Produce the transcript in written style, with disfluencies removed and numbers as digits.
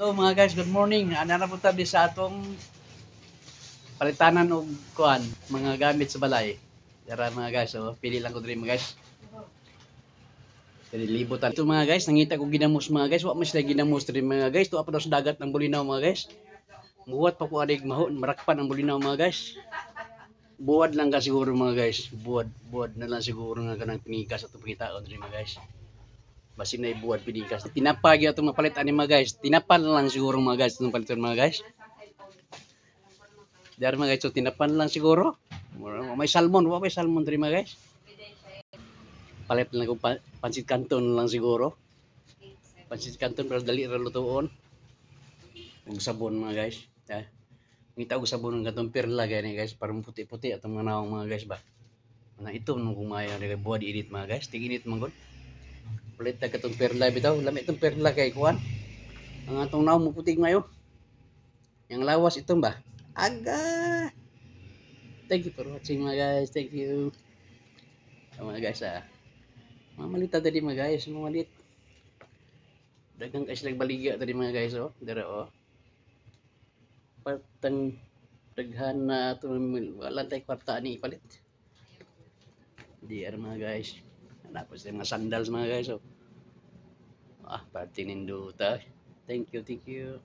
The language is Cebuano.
Hello, mga guys, good morning. Ana na po tabi sa atong palitanan og kuan, mga gamit sa balay. Dara, mga guys, oh, pili lang ko diri, mga guys. Diri libot ito, mga guys, nangita ko ginamos, mga guys, wa man sila ginamos diri, mga guys. Tuwa pa daw sa dagat ng Bolinao, mga guys. Muwat pa ko anig maho, marakpan ang Bolinao, mga guys. Buwad lang ka siguro, mga guys. Buwad, buwad na lang siguro nga kanang pinikas atong pangitaon diri, mga guys. Basin na ibuwad pinikas. Tinapa gyud atong mapalit ani, mga guys. Tinapa na lang siguro, mga guys, itong paliton, mga guys. Dari, mga guys, so tinapan lang siguro. May salmon, wa may salmon diri, mga guys. Palit lang kung pansit canton lang siguro. Pansit canton pero dali ra lutuon. Ug sabon, mga guys. Ha? Ngita og sabon ng katong perla gani, guys, para puti-puti atong mga nawong, mga guys ba. Mga itom nung kumayo ni buwad init, mga guys. Tig-init man gud. Palit ta katong perla bitaw, lami itong perla kay kuan. Ang atong nawong muputi mayo. Yang lawas itom ba? Aga. Thank you for watching, mga guys. Thank you. Ah, mga guys ah. Mamalit ta diri, mga guys, mamalit. Daghang kay silang baligya diri, mga guys, oh. Dira oh. Patang daghan na ato, wala tay kwarta ani ipalit. Di ara, mga guys. Hanapos yung mga sandals, mga guys, oh. Ah, parte nindota. Thank you, thank you.